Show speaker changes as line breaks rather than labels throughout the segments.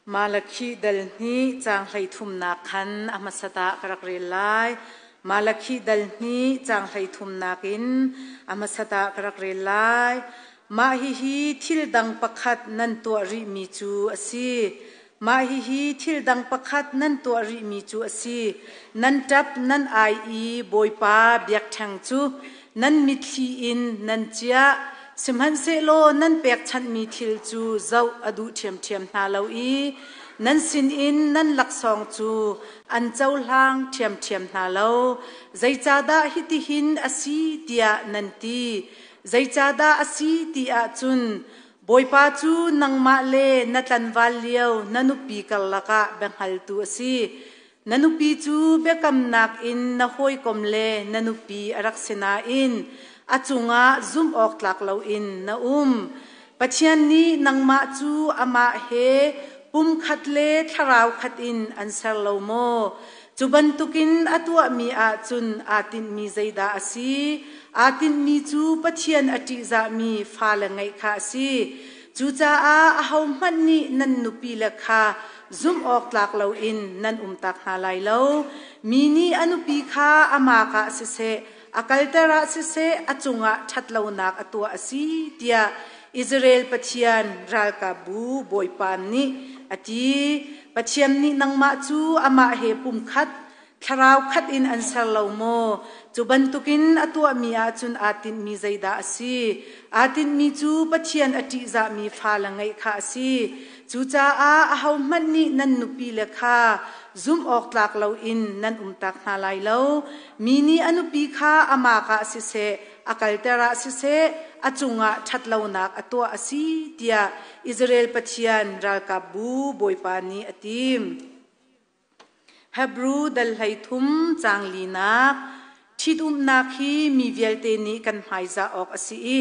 Malakhi dal hnih caang 33nak khan a hmasat ah ka rak rel lai. Malakhi dal hnih caang 33nak in a hmasat ah ka rak rel lai. Mah hihi thil dang pakhat nan tuah rihmi cu a si. Mah hihi thil dang pakhat nan tuah rihmi cu a si. Nan ṭap nan ai i Bawipa biakṭheng cu nan mitthli in nan ciah. Sihmanhsehlaw nan pekchanhmi thil cu zoh a duh ṭhiamṭhiam hna lo i nan sinin nan laksawng cu an cohlang ṭhiamṭhiam hna lo. Zeicahdah hitihin a si tiah nan ti? Zeicahdah a si ti ahcun Bawipa cu nangmah le na tlanval lio na nupi karlak ah biahngaltu a si. Na nupi cu biakamnak in na hawikom le na nupi a rak si nain a cungah zumh awk tlak loin na um. Pathian nih nangmah cu amah he pumkhat le thlarau khat in an ser lo maw? Cu bantukin a tuahmi ahcun aa tinhmi zeidah a si? Aa tinhmi cu Pathian a ṭihzahmi fale ngeih kha a si. Cucaah ahohmanh nih nan nupile kha zumh awk tlak loin nan umtak hna lai lo. Mi nih a nupi kha amah ah siseh, a kalter ah siseh, a cungah ṭhatlonak a tuah a si tiah Israel Pathian ralkapbu Bawipa nih a ti. Pathian nih nangmah cu amah he pumkhat, thlarau khat in an ser lo maw? Cu bantukin a tuahmi ahcun aa tinhmi zeidah a si? Aa tinhmi cu Pathian a ṭihzahmi fale ngeih kha a si. Cucaah ahohmanh nih nan nupile kha zumh awk tlak loin nan umtak hna lai lo. Mi nih a nupi kha amah ah siseh, a kalter ah siseh, a cungah ṭhatlonak a tuah a si tiah Israel Pathian ralkapbu Bawipa nih a ti. Hebru dal 13 caang linak Ṭhitumnak hi mi vialte nih kan hmaizah awk a si i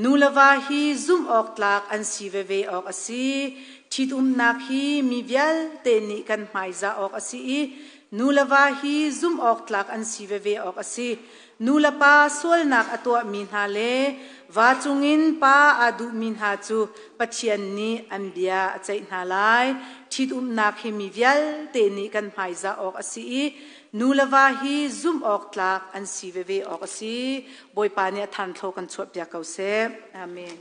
nu le va hi zumh awk tlak an si veve awk a si. Ṭhitumnak hi mi vialte nih kan hmaizah awk a si i nu le va hi zumh awk tlak an si veve awk a si. Nu le pa sualnak a tuahmi hna le va cungin pa aa duhmi hna cu Pathian nih an bia a ceih hna lai. Ṭhitumnak hi mi vialte nih kan hmaizah awk a si i nu le va hi zumh awk tlak an si veve awk a si. Bawipa nih a thanthlo kan chuahpiak ko seh. Amen.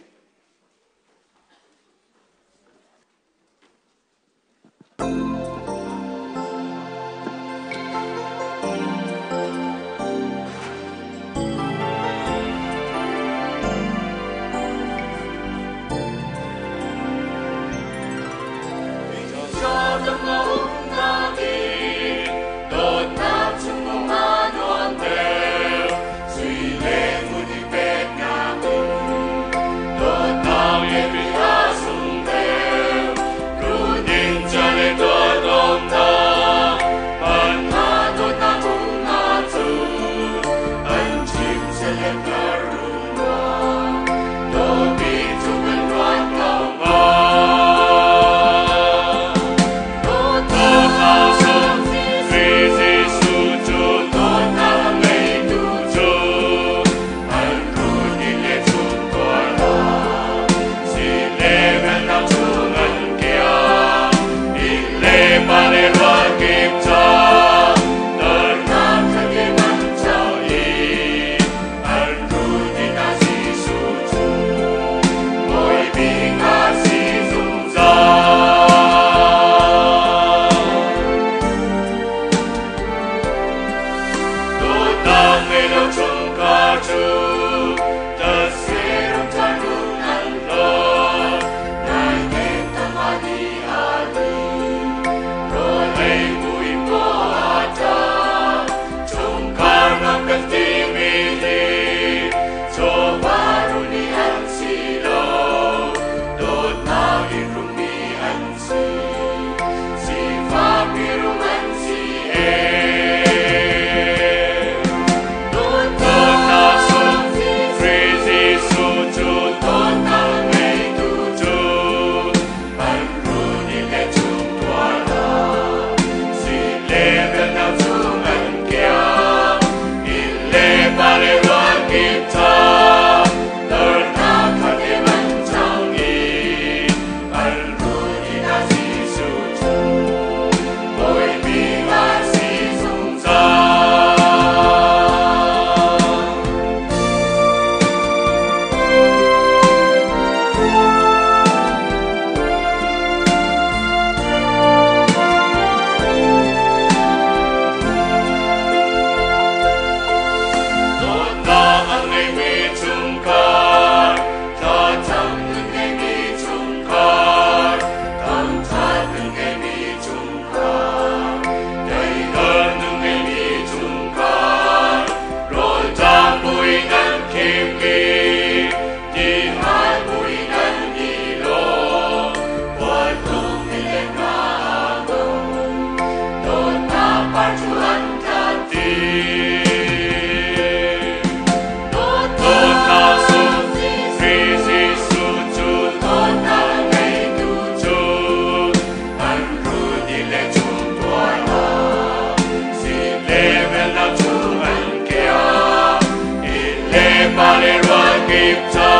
kip ca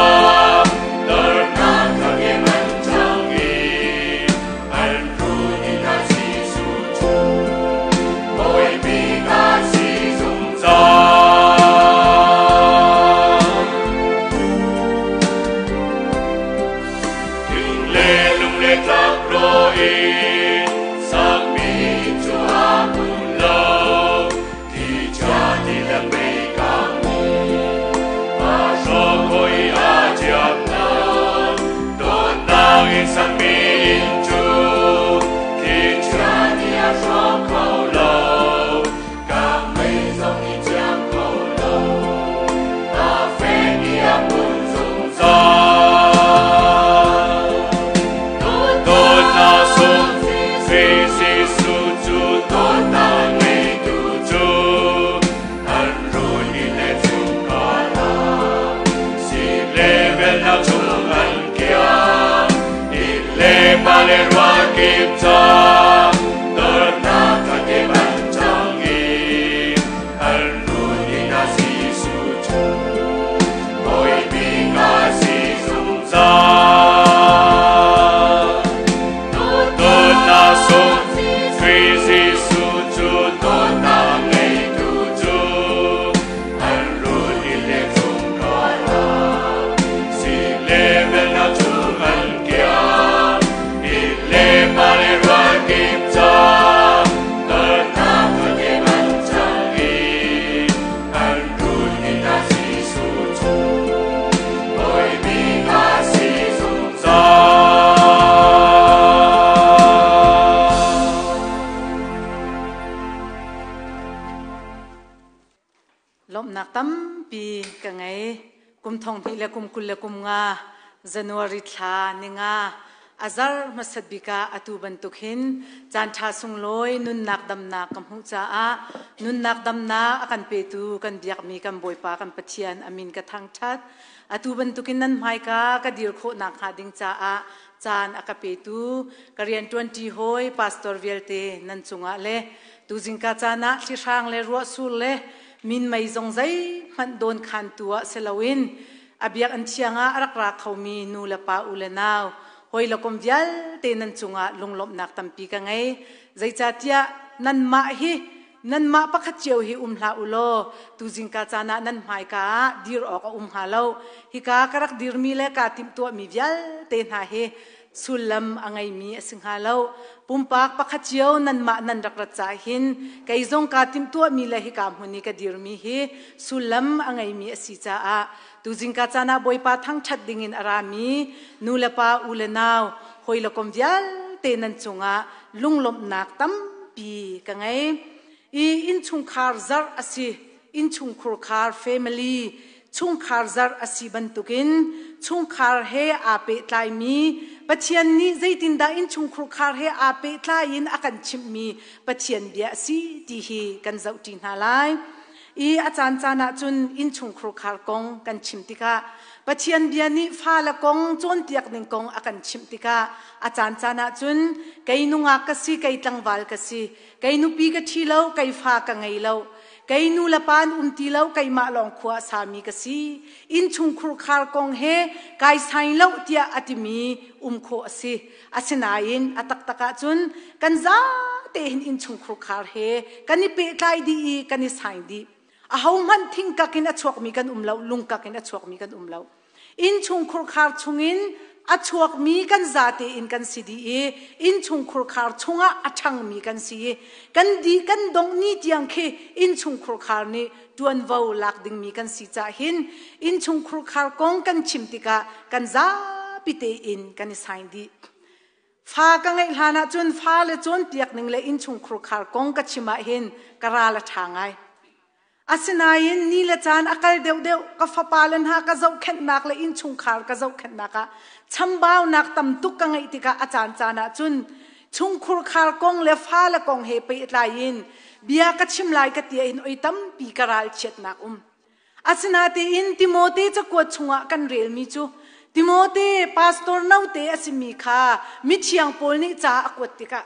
dornak kha an cang i an run in a Jesuh cu Bawi bik a si zungzal. Thing le lung le tlakrawh in sakmi cu a hmun lo. Ti chia ti le mei kang nih a hrawk hoi a ciam lo. Dawtnak in sakmi inn cu thli chia nih a hrawk kho lo. Kang mei zong nih ciam kho lo. A fek i a hmun zungzal. Dawtnak sung Khrih Jesuh cu dawtnak ngeitu cu an run i le chungkhar ah sik le velnak chung an kiang. Inn le pa le rual kip ca dawtnak kha an cang i an run i na Jesuh cu Bawi bik a si zungzal. Dawtnak sung Khrih Jesuh cu dawtnak ngeitu cu an run i le chungkhar ah sik le velnak chung an kiang. Inn le pa le rual kip ca dawtnak kha an cang i an run i na Jesuh cu Bawi bik a si zungzal.
Lawmhnak tampi ka ngei. Kum thong hnih le kum 20 le kum nga January thla ninga a zar hmasat bik ah atu bantuk hin caan ṭha sunglawi nunnak damnak ka hmuh caah nunnak damnak a kan petu kan biakmi kan Bawipa kan Pathian a min ka thangṭhat. Atu bantukin nan hmaika ka dir khawh nakhnga ding caah caan a ka petu ka rianṭuanṭi hawi pastor vialte nan cungah le tuzingka caan ah thlihrang le ruahsur le minmei zong zeihmanh dawnkhantu ah si loin a biakinn thiang ah a rak ra khomi nu le pa u le nau hawi le kom vialte nan cungah lunglawmhnak tampi ka ngei. Zeicahtiah nanmah hi nanmah pakhat cio hi um hlah u law tuzingka caan ah nan hmaika ah dir awk a um hnga lo. Hika ka rak dirmi le kaa timhtuahmi vialte hna hi sullam a ngeimi a si hnga lo. Pumpak pakhat cio nanmah nan rak rat caah hin kei zong kaa timhtuahmi le hika hmun i ka dirmi hi sullam a ngeimi a si caah tuzingka caan ah Bawipa thangṭhat dingin a rami nu le pa u le nau hawi le kom vialte nan cungah lunglawmhnak tampi ka ngei. I innchungkhar zarh a si. Innchungkhurkhar family chungkhar zarh a si bantukin chungkhar he aa pehtlaimi Pathian nih zeitindah innchungkhurkhar he aa pehtlai in a kan chimhmi Pathian bia a si ti hi kan zohṭi hna lai. I a caancaan ahcun innchungkhurkhar kong kan chim tikah Pathian bia nih fale kong cawnpiak ning kong a kan chimh tikah a caancaan ahcun kei nungak ka si, kei tlangval ka si, Kei nupi ka ṭhi lo, kei fa ka ngei lo. Kei nu le pa an um ti lo, keimah lawng khua a sami ka si. Innchungkhur khar kong he kai sai lo tiah a timi um khawh a si. Asinain a taktak ahcun kan zate hin innchungkhur khar he kan i pehtlai dih i kan i sai dih. Ahohmanh thingkak in a chuakmi kan um lo, lungkak in a chuakmi kan um lo. Innchungkhur khar chungin a chuakmi kan zate in kan si dih i innchungkhur khar chungah a ṭhangmi kan si i kan di kan dongh ni tiang khi innchungkhur khar nih ṭuanvo lak dingmi kan si cah hin innchungkhur khar kong kan chim tikah kan zapi tein kan i sain dih. Fa ka ngeih hlan ah cun fale cawnpiak ning le innchungkhur khar kong ka chim ah hin ka ral a ṭha ngai. Asinain ni le caan a kal deuhdeuh ka fapa le hna ka zohkhenhnak le innchungkhar ka zohkhenhnak ah chambaunak tam tuk ka ngeih tikah a caancaan ah cun chungkhurkhar kong le fale kong he pehtlai in bia ka chim lai ka ti in oi tampi ka ralchiatnak um. Asinain Timote cakuat chungah kan relmi cu Timote pastor note a simi kha mithiang Paul nih ca a kuat tikah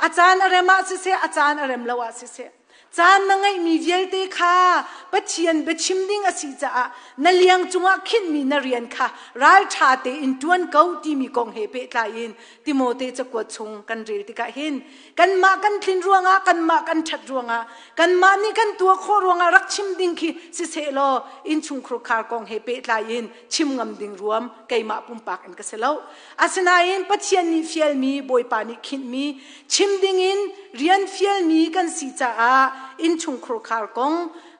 a caan a rem ah siseh a caan a rem lo ah siseh. Caan na ngeihmi vialte kha Pathian biachim ding a si caah na liang cungah khinhmi na rian kha ralṭha tein ṭuan ko timi kong he pehtlai in Timote cakuat chung kan rel tikah hin kanmah kan tlin ruangah kanmah kan ṭhat ruangah kanmah nih kan tuah khawh ruangah rak chim ding khi sisehlaw innchungkhur khar kong he pehtlai in chim ngam ding ruam keimah pumpak in ka si lo. Asinain Pathian nih fialmi Bawipa nih khinhmi chim dingin rian fialmi kan si caah innchungkhur khar kong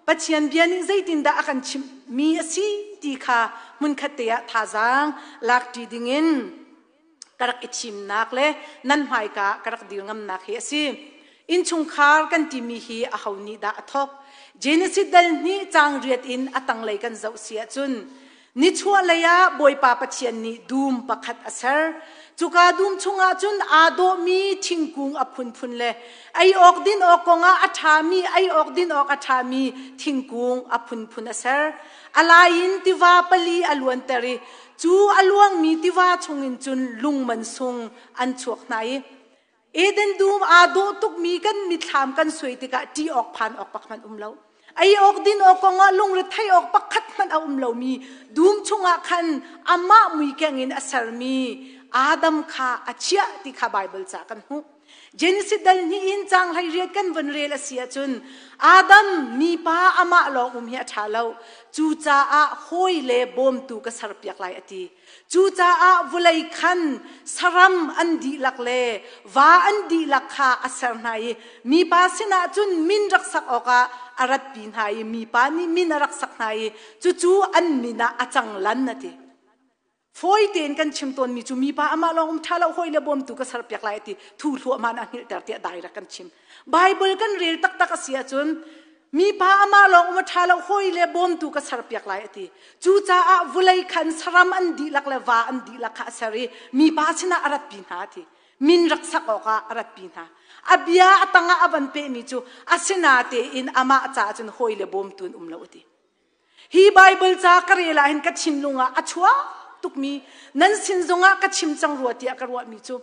Pathian bia nih zeitindah a kan chimhmi a si ti kha hmunkhat te ah thazaang lakṭi dingin ka rak i thimnak le nan hmaika ka rak dir ngamnak hi a si. Innchungkhar kan timi hi aho nih dah a thawk? Genesis dal hnih caang riat in a tanglei kan zoh si ahcun Nichuahlei ah Bawipa Pathian nih dum pakhat a ser. Cuka dum chungah cun aa dawhmi thingkung a phunphun le ei awk din awk kongah a ṭhami ei awk din awk a ṭhami thingkung a phunphun a ser. A lai in tiva pali a luanter i cu a luangmi tiva chungin cun lung mansung an chuak hna i Eden dum aa dawh tukmi kan mithlam kan suai tikah ṭih awk phan awk pak hmanh um lo. Ei awk din awk kongah lungre thei awk pakhat hmanh a um lomi dum chungah khan amah muikeng in a sermi Adam kha a chiah ti kha Baibal ca kan hmuh. Genesis dal hnih in caang 18 kan vun rel a si ahcun Adam mipa amah lawng um hi a ṭha lo. Cucaah hawi le bawmtu ka serpiak lai a ti. Cucaah vawlei khan saram an dihlak le va an dihlak kha a ser hna i mipa sinah cun min rak sak awkah a ratpi hna i mipa nih min a rak sak hna i cucu an min ah a cang lan a ti. Fawi tein kan chim tawnmi cu mipa amah lawng um ṭha lo hawi le bawmtu ka serpiak lai a ti thu hluahmah ah hngilhter tiah dai rak kan chim. Baibal kan rel taktak a si ahcun Mipa amah lawng um a ṭha lo hawi le bawmtu ka serpiak lai a ti. Cucaah vulei khan saram an dihlak le va an dihlak kha a ser i mipa sinah a ratpi hna a ti. Min rak sak awkah a ratpi hna. A bia a tangah a van pehmi cu asinatein amah caah cun hawi le bawmtu an um lo a ti. Hi Baibal ca ka rel ah hin ka thinlung ah a chuak tukmi nan sin zongah ka chim cang rua tiah ka ruahmi cu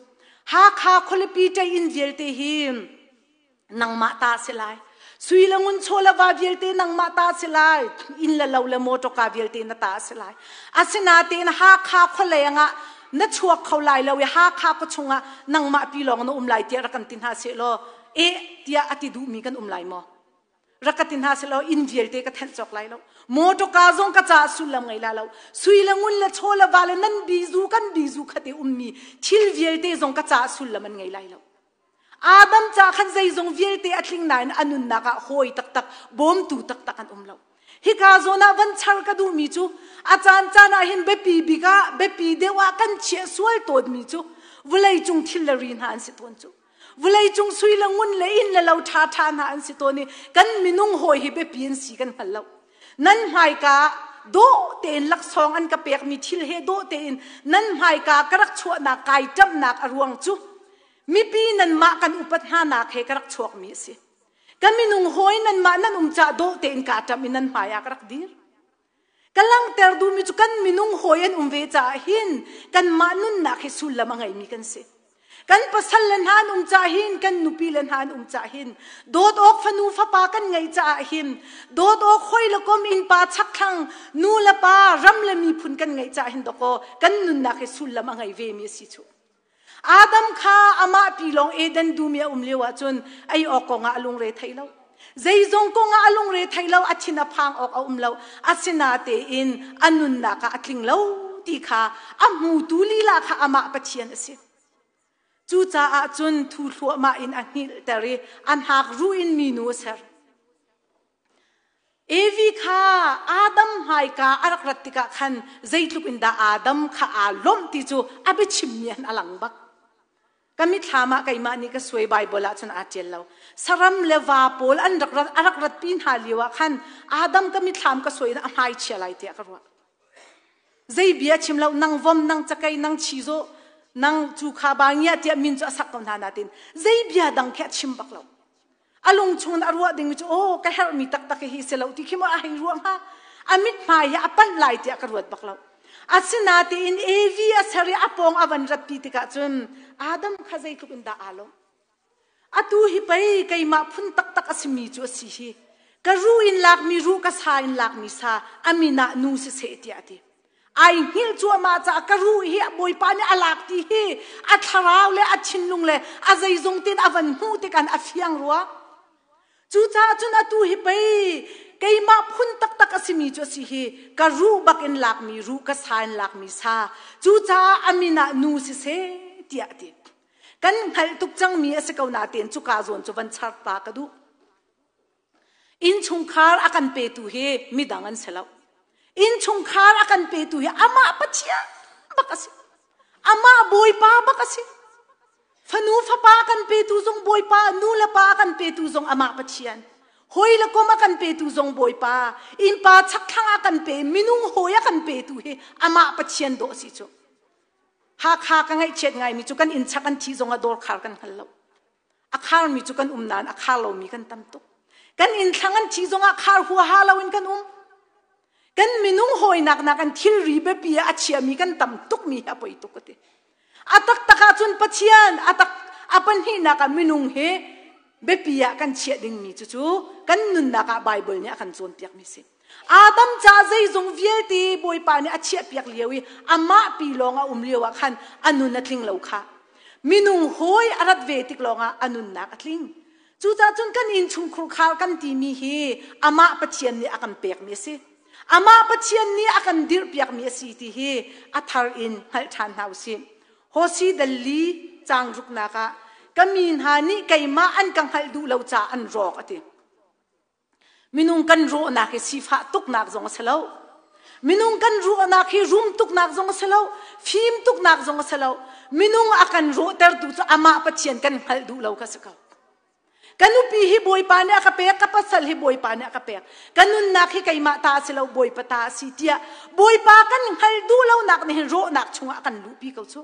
Hakha khualipi ṭei-inn vialte hi nangmah ta si lai sui le ngun chaw le va vialte nangmah ta si lai inn le lo le motorka vialte na ta si lai asinatein Hakha khualeng ah na chuak kho lai lo i Hakha khua chungah nangmah pi lawng na um lai tiah rak kan ti hna seh law eh tiah a ti duhmi kan um lai maw rak ka ti hna seh law inn vialte ka thenh cawk lai lo motorka zong ka caah sullam ngei la lo sui le ngun le chaw le va le nan bizu kan bizu khate ummi thil vialte zong ka caah sullam an ngei lai lo Adam ca khan zeizong vialte a tling nain a nunnak ah hawi taktak, bawmtu taktak an um lo. Hika zawn ah van char ka duhmi cu a caan caan ah hin biapi bik ah biapi deuh ah kan chiah sual tawnmi cu vawlei cung thil le ri hna an si tawn cu. Vawlei cung sui le ngun le inn le lo ṭha ṭha hna an si tawn i kan minung hawi hi biapi an si kan hngal lo. Nan hmaika dawh tein laksawng an ka pekmi thil he dawh tein nan hmaika ka rak chuahnak kai ṭamhnak a ruang cu Mipi nanmah kan upat hnanak he ka rak chuakmi a si. Ka minung hawi nanmah nan um cah dawh tein kaa ṭamh i nan hmai ah ka rak dir. Ka langhter duhmi cu kan minung hawi an um ve caah hin kanmah nunnak hi sullam a ngeimi kan si. Kan pasal le hna an um caah hin kan nupi le hna an um caah hin dawt awk fanu fapa kan ngeih caah hin dawt awk hawi le kom innpa chakthlang nu le pa ram le miphun kan ngeih caah hin dawkaw kan nunnak hi sullam a ngei ve mi a si cu. Adam kha amah pi lawng Eden dum i a um lio ahcun ei awk kongah a lungre thei lo. Zeizong kongah a lungre thei lo, a thin a phang awk a um lo. Asinatein a nunnak ah a tling lo ti kha a hmutu lila kha amah Pathian a si. Cucaah cun thu thluahmah in a hngilhter i a hnak ruh in minu a ser. Evi kha Adam hmaika a rak rat tikah khan zeitluk in dah Adam kha aa lawmh ti cu a biachimmi han a lang bak. Ka mitthlam ah keimah nih ka suai Baibal ah cun aa ṭial lo. Saram le va pawl an rak rat, a rak ratpi hna lio ah khan Adam ka mitthlam ka suai in a hmai chia lai tiah ka ruah. Zei bia chim lo nang vom nang cakei nang chizaw nang cu kha ba ngia tiah min cu a sak ko hna natin zei bia dang khi a chim bak lo. A lung chung in a ruah ding cu aw ka herhmi taktak hi si lo ti khi maw a hei ruah hnga. A mithmai hi a panh lai tiah ka ruat bak lo. Asinatein Evi a ser i a pawng a van ratpi tikah cun Adam kha zeitluk in dah aa lawmh. Atu hi pei keimah phun taktak a simi cu a si hi. Ka ruh in lakmi ruh, ka sa in lakmi sa, a min ah nu siseh tiah a ti. Ai hngilh cuahmah caah ka ruh hi Bawipa nih a lak ti hi a thlarau le a thinlung le a zeizong tein a van hmuh tikhan a fiang rua. Cucaah cun atu hi pei keimah phun taktak a simi cu a si hi ka ruh bak in lakmi ruh, ka sa in lakmi sa. Cucaah a min ah nu siseh tiah a ti. Kan hngalh tuk cangmi a si ko natein cuka zawn cu van char ta ka duh. Innchungkhar a kan petu hi midang an si lo. Innchungkhar a kan petu hi amah Pathian bak a si. Amah Bawipa bak a si. Fanu fapa a kan petu zong Bawipa, nu le pa a kan petu zong amah Pathian. Hawi le kom a kan petu zong Bawipa, innpa chakthlang a kan pe, minung hawi a kan petu hi amah Pathian dawh a si cu. Hakha ka ngaihchiat ngaimi cu kan inn chak an thih zong ah dawr khar kan hngal lo. A kharmi cu kan um nain a khar lomi kan tam tuk. Kan inn thlang an thih zong ah khar huaha loin kan um. Kan minung hawinak nak an thilri biapi ah a chiami kan tam tukmi hi a poi tuk ka ti. A taktak ahcun Pathian a tak a pahnihnak ah minung hi biapi ah kan chiah dingmi cucu kan nunnak ah Bible nih a kan cawnpiakmi si. Adam ca zeizong vialte Bawipa nih a chiahpiak lio i amah pi lawng a um lio ah khan a nun a tling lo kha. Minung hawi a rat ve tik lawngah a nunnak a tling. Cucaah cun kan innchungkhur khar kan timi hi amah Pathian nih a kan pekmi a si. Amah Pathian nih a kan dirhpiakmi a si ti hi a thar in hngalh ṭhan hna u sih. Hosi dalli caang ruknak ah ka mi hna nih keimah an ka hngalh duh lo caah an rawk a ti. Minung kan rawhnak hi sifah tuknak zong a si lo. Minung kan ruahnak hi rum tuknak zong a si lo. Fim tuknak zong a si lo. Minung a kan rawhtertu cu amah Pathian kan hngalh duh lo kha si ko. Ka nupi hi Bawipa nih a ka pek, ka pasal hi Bawipa nih a ka pek. Ka nunnak hi keimah ta a si lo, Bawipa ta a si tiah Bawipa kan hngalh duh lonak nih hin rawhnak chungah a kan luhpi ko cu.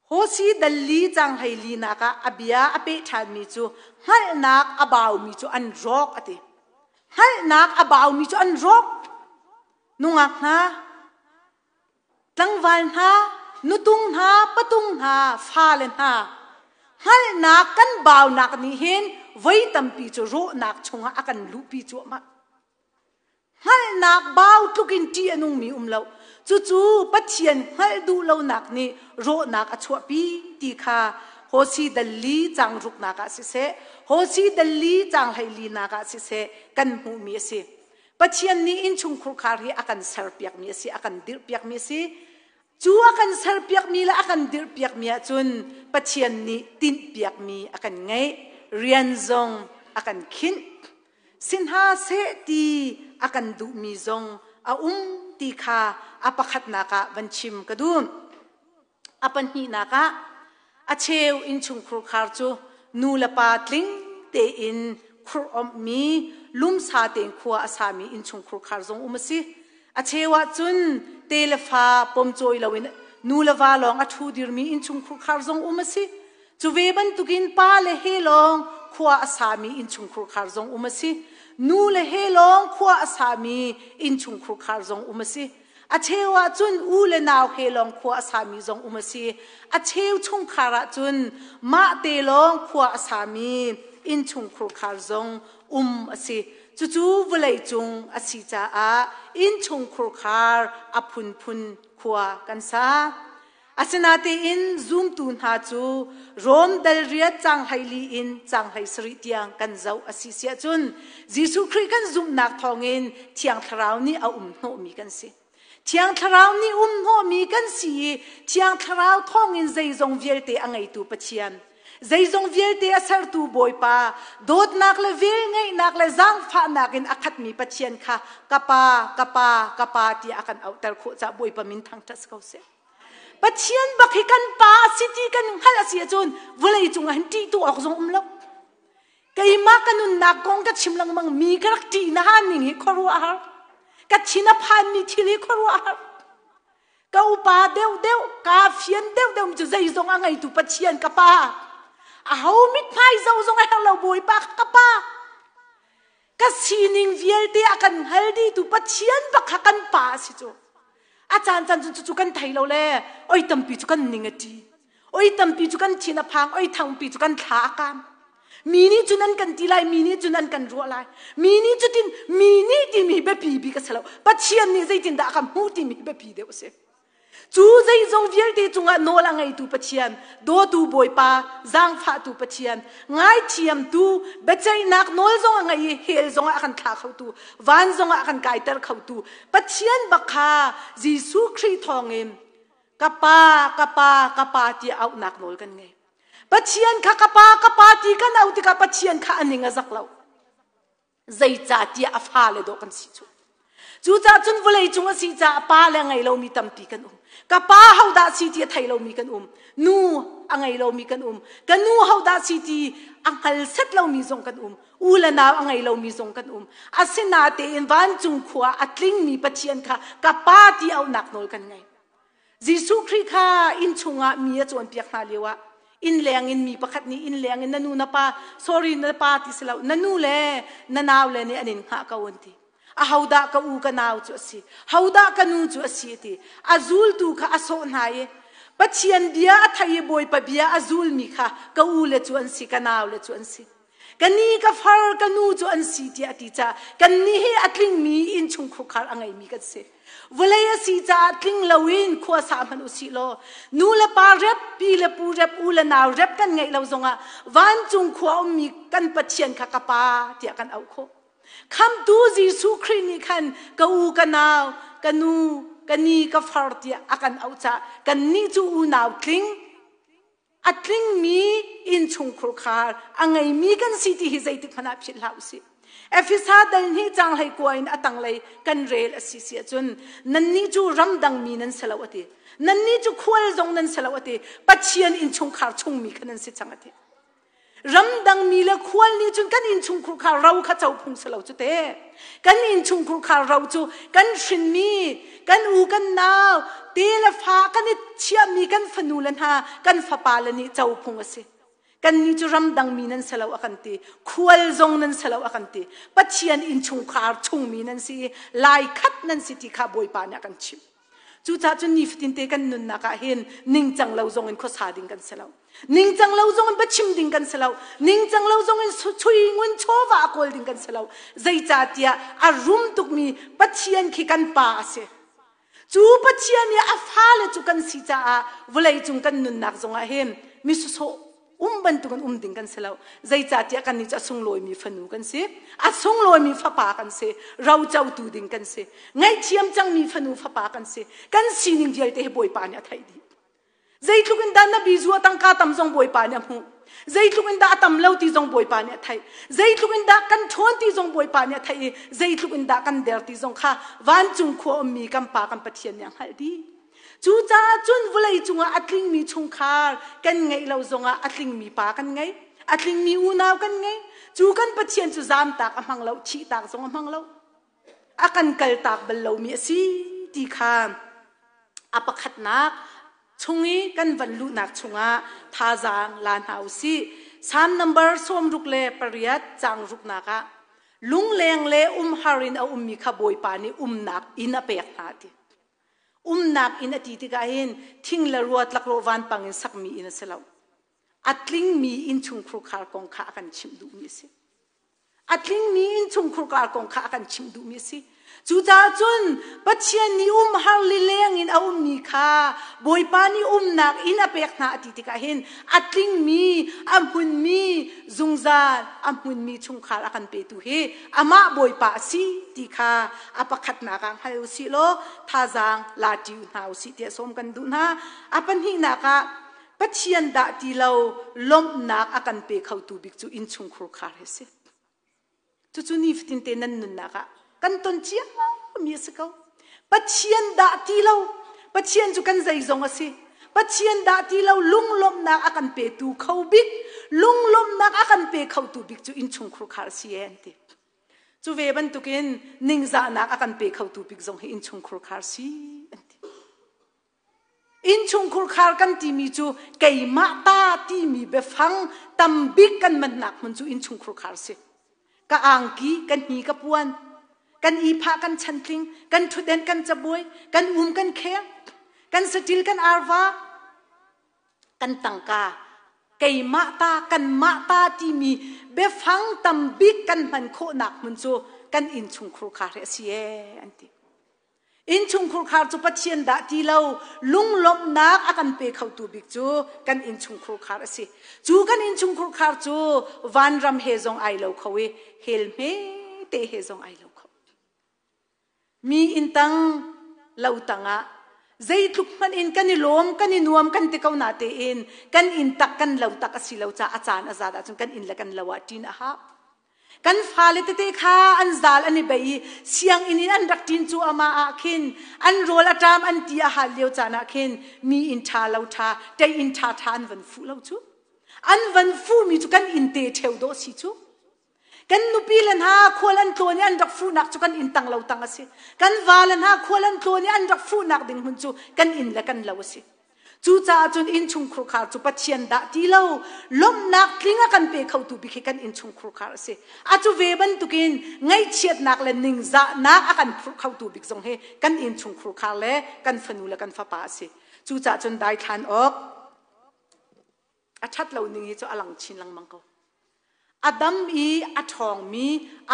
Hosi dalli cang 14 nak ah a bia a peh ṭhanmi cu hngalhnak a baumi cu an rawk a ti. Hngalhnak a baumi cu an rawk. Nungak hna, tlangval hna, nutung hna, patung hna, fale hna, hngalhnak kan baunak nih hin voi tampi cu rawhnak chungah a kan luhpi cuahmah. Hngalhnak bau tluk in ṭih a nungmi um lo. Cucu Pathian hngalh duh lonak nih rawhnak a chuahpi ti kha Hosi dalli caang ruknak ah siseh, Hosi dalli caang 14nak ah siseh kan hmuhmi a si. Pathian nih innchungkhur khar hi a kan serpiakmi a si, a kan dirhpiakmi a si. Cu a kan serpiakmi le a kan dirhpiakmi ahcun Pathian nih tinhpiakmi a kan ngeih, rian zong a kan khinh. Si hna seh ti a kan duhmi zong a um ti kha a pakhatnak ah van chim ka duh. A pahnihnak ah a cheu innchungkhur khar cu nu le pa tling tein khurh omhmi lumsa tein khua a sami innchungkhur khar zong um a si. A cheu ahcun te le fa pomcawi loin nu le va lawng a ṭhu dirmi innchungkhur khar zong um a si. Cu ve bantukin pa le he lawng khua a sami innchungkhur khar zong um a si. Nu le he lawng khua a sami innchungkhur khar zong um a si. A cheu ahcun u le nau he lawng khua a sami zong um a si. A cheu chungkhar ahcun mah te lawng khua a sami innchungkhur khar zong um a si. Cucu vawleicung a si caah innchungkhur khar a phunphun khua kan sa. Asinain zumtu hna cu Rom dal riat caang 14 in caang 17 tiang kan zoh a si siah cun Jesuh Khrih kan zumhnak thawngin Thiang Thlarau nih a um hnawhmi kan si. Thiang Thlarau nih um hnawhmi kan si i Thiang Thlarau thawngin zeizong vialte a ngeitu Pathian, zeizong vialte a sertu Bawipa, dawtnak le velngeihnak le zaangfahnak in a khatmi Pathian kha ka Pa, ka Pa, ka Pa tiah a kan auhter khawh caah Bawipa min thangṭhat si ko seh. Pathian bak hi kan pa a si ti kan hngalh a si ahcun vawlei cung ah hin ṭih tu awk zong um lo. Keimah ka nunnak kong ka chim lengmang mi ka rak ṭih na ning hi khuaruahhar. Ka thin a phanmi thil hi khuaruahhar. Ka upa deuh deuh, ka fian deuh deuh mi cu zeizong a ngeitu Pathian ka pa. Aho mithmai zo zong a herh lo Bawipa ka pa. Ka sining vialte a kan hngal dihtu Pathian bak kha kan pa a si cu. A caan caan cun cucu kan thei lo le oi tampi cu kan ning a ṭi. Oi tampi cu kan thin a phang, oi thangpi cu kan thla a kaam. Mi nih cun an kan ti lai, mi nih cun an kan ruah lai. Mi nih cutin mi nih timi biapi bik a si lo. Pathian nih zeitindah a kan hmuh timi biapi deuh a si. Cu zeizong vialte cungah nawl a ngeitu Pathian, dawtu Bawipa, zaangfahtu Pathian, ngaithiamtu, biaceihnak nawl zong a ngei i hell zongah a kan thlah khotu, van zongah a kan kaiter khotu Pathian bak kha Jesuh Khrih thawngin ka pa, ka pa, ka pa tiah auhnak nawl kan ngei. Pathian kha ka pa, ka pa ti kan auh tikah Pathian kha a ning a zak lo. Zeicahtiah a fale dawh kan si cu. Cucaah cun vawlei cung a si caah pa le a ngei lomi tampi kan um. Ka pa hodah si ti a thei lomi kan um. Nu a ngei lomi kan um. Ka nu hodah si ti a hngal set lomi zong kan um. U le nau a ngei lomi zong kan um. Asinatein vancung khua a tlingmi Pathian kha ka pa ti auhnak nawl kan ngei. Jesuh Khrih kha inn chungah mi a cawnpiak hna lioah inn leng in mi pakhat nih inn leng in na nu na pa sorry na pa ti si lo na nu le na nau le nih an in hngah ko an ti. Ahodah ka u ka nau cu a si? Hodah ka nu cu a si ti. A zultu kha a sawh hna i Pathian bia a thei i Bawipa bia a zulmi kha ka u le cu an si ka nau le cu an si. Ka ni ka far ka nu cu an si tiah a ti caah kannih hi a tlingmi innchungkhar a ngeimi kan si. Vawlei a si caah tling loin khua sa hmanh u sih law nu le pa rep, pi le pu rep, u le nau rep kan ngeih lo zongah vancung khua ummi kan Pathian kha ka pa tiah kan auh khawh. Khamtu Jesuh Khrih nih khan ka u ka nau, ka nu, ka ni, ka far tiah a kan auh caah kannih cu unau tling A tlingmi innchungkhur khar a ngeimi kan si ti hi zeitik hmanh ah philh hlah usih. Efesa dal hnih caang hlei kua in a tanglei kan rel a si si ahcun nannih cu ramdang mi nan si lo a ti. Nannih cu khual zong nan si lo a ti. Pathian innchungkhar chungmi kha nan si cang a ti. Ramdang mi le khual nih cun kan innchungkhur kha ro kha co phung si lo cu te. Kan innchungkhur kha ro cu kan hrinmi, kan u kan nau, te le fa kan i chiahmi kan fanu le hna, kan fapa le nih co phung a si. Kannih cu ramdang mi nan si lo a kan ti. Khual zong nan si lo a kan ti. Pathian innchungkhar chungmi nan si i lai khat nan si ti kha Bawipa nih a kan chimh. Cucaah cun nifatin te kan nunnak ah hin ningcang lo zong in khuasa ding kan si lo. Ningcang lo zong in biachim ding kan si lo. Ningcang lo zong in chui ngun chawva a kawl ding kan si lo. Zeicahtiah a rum tukmi Pathian khi kan pa a si. Cu Pathian i a fale cu kan si caah vawlei cung kan nunnak zongah hin mi sawsawh um bantukin um ding kan si lo. Zeicahtiah kannih cu a sunglawimi fanu kan si. A sunglawimi fapa kan si. Rocotu ding kan si. Ngaihthiam cangmi fanu fapa kan si. Kan sining vialte hi Bawipa nih a theih dih. Zeitluk in dah na bizu a tangka tam zong Bawipa nih a hmuh. Zeitluk in dah a tam lo ti zong Bawipa nih a theih. Zeitluk in dah kan ṭhawn ti zong Bawipa nih a theih i zeitluk in dah kan der ti zong kha vancung khua ummi kan Pa kan Pathian nih a hngalh dih. Cucaah cun vawlei cungah a tlingmi chungkhar kan ngeih lo zongah a tlingmi pa kan ngei, a tlingmi unau kan ngei. Cu kan Pathian cu zamtak a hmang lo, thihtak zong a hmang lo. A kan kaltak bal lomi a si ti kha a pakhatnak chung i kan van luhnak chungah thazaang la hna u sih. Psalm number 68 caang ruknak ah lungleng le umhar in a ummi kha Bawipa nih umnak inn a pek hna ti. Umnak inn a ti tikah hin thing le rua tlakrawh vanpang in sakmi inn a si lo. A tlingmi innchungkhur khar kong kha a kan chimh duhmi a si. A tlingmi innchungkhur khar kong kha a kan chimh duhmi a si. Cucaah cun Pathian nih umhar lileng in a ummi kha Bawipa nih umnak inn a pek hna a ti tikah hin a tlingmi, a hmunmi, zungzal a hmunmi chungkhar a kan petu hi amah Bawipa a si ti kha a pakhatnak ah hngal u sih law thazaang la ṭi hna u sih tiah sawm kan duh hna. A pahnihnak ah Pathian dah ti lo lawmhnak a kan pe khotu bik cu innchungkhur khar hi a si. Cucu nifatin te nan nunnak ah kan ton ciami a si ko. Pathian dah ti lo Pathian cu kan zeizong a si. Pathian dah ti lo lunglawmhnak a kan petu kho bik lunglawmhnak a kan pe khotu bik cu innchungkhur khar a si e an ti. Cu ve bantukin ningzahnak a kan pe khotu bik zong hi innchungkhur khar si an ti. Innchungkhur khar kan timi cu keimah ta timi biafang tambik kan mannak hmun cu innchungkhur khar si. Ka angki, ka hni, ka puan, kan iphah, kan chantling, kan ṭhutden, kan cabuai, kan um, kan kheng, kan saṭil, kan arva, Kan tangka keimah ta kanmah ta timi biafang tambik kan hman khawhnak hmun cu kan innchungkhur khar hi a si ee an ti. Innchungkhur khar cu Pathian dah ti lo lunglawmhnak a kan pe khotu bik cu kan innchungkhur khar a si. Cu kan innchungkhur khar cu vanram he zong ai lo kho i hell hme te he zong ai lo kho. Mi inn tang lo tangah zeitluk hmanh in kan i lawm kan i nuam kan ti ko na tein kan inn tak kan lo tak a si lo caah a caan a zat ahcun kan inn le kan lo ah ṭin a hau. Kan fale tete kha an zal an i bei i sianginn in an rak ṭin cu amah ah khin an rawl a ṭam an ti a hal lio caan ah khin mi inn ṭha lo ṭha ṭei inn ṭha ṭha an van fuh lo cu. An van fuhmi cu kan inn te ṭheu dawh si cu. Kan nupi le hna khual an tlawn i an rak fuhnak cu kan inn tang lo tang a si. Kan va le hna khual an tlawn i an rak fuhnak ding hmun cu kan inn le kan lo a si. Cucaah cun innchungkhur khar cu Pathian dah ti lo lawmhnak tling a kan pe khotu bik hi kan innchungkhur khar a si. A cu ve bantukin ngaihchiatnak le ningzahnak a kan phurh khotu bik zong hi kan innchungkhur khar le kan fanu le kan fapa a si. Cucaah cun daithlan awk a ṭhat lo ning hi cu a lang chin lengmang ko. A dam i a ṭhawngmi,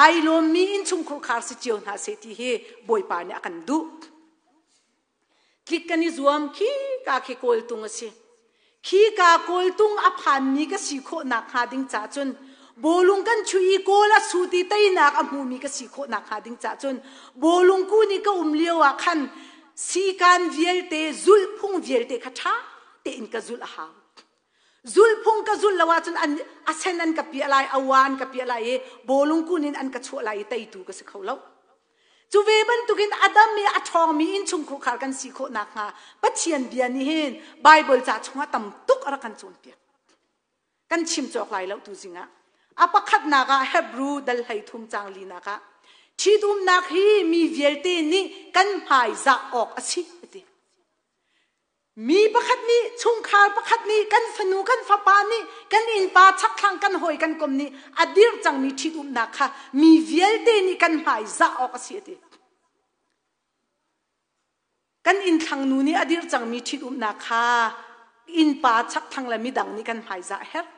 ai lawmmi innchungkhur khar si cio hna seh ti hi Bawipa nih a kan duh. Tlik kan i zuam khi ka khi kawltung a si. Khi ka kawltung a phanmi ka si khawh nakhnga ding ca cun bawlung kan chuih i kawl a sut i teinak a hmumi ka si khawh nakhnga ding ca cun bawlung kun i ka um lio ah khan sikan vialte zulhphung vialte kha ṭha tein ka zulh a hau. Zulhphung ka zulh lo ahcun an a sen an ka piah lai, a wa an ka piah lai i bawlung kun in an ka chuah lai i teitu ka si kho lo. Cu ve bantukin Adam i a ṭhawngmi innchungkhur khar kan si khawh nakhnga Pathian bia nih hin Baibal ca chungah tam tuk a rak kan cawnpiak. Kan chim cawk lai lo tu zingah. A pakhatnak ah Hebrew dal 13 caang linak ah ṭhitumnak hi mi vialte nih kan hmaizah awk a si a ti. Mi pakhat nih, chungkhar pakhat nih, kan fanu, kan fapa nih, kan innpa chakthlang kan hawi kan kom nih a dirh cangmi ṭhitumnak kha mi vialte nih kan hmaizah awk a si a ti. Kan innthlang nu nih a dirh cangmi ṭhitumnak kha innpa chakthlang le midang nih kan hmaizah a herh.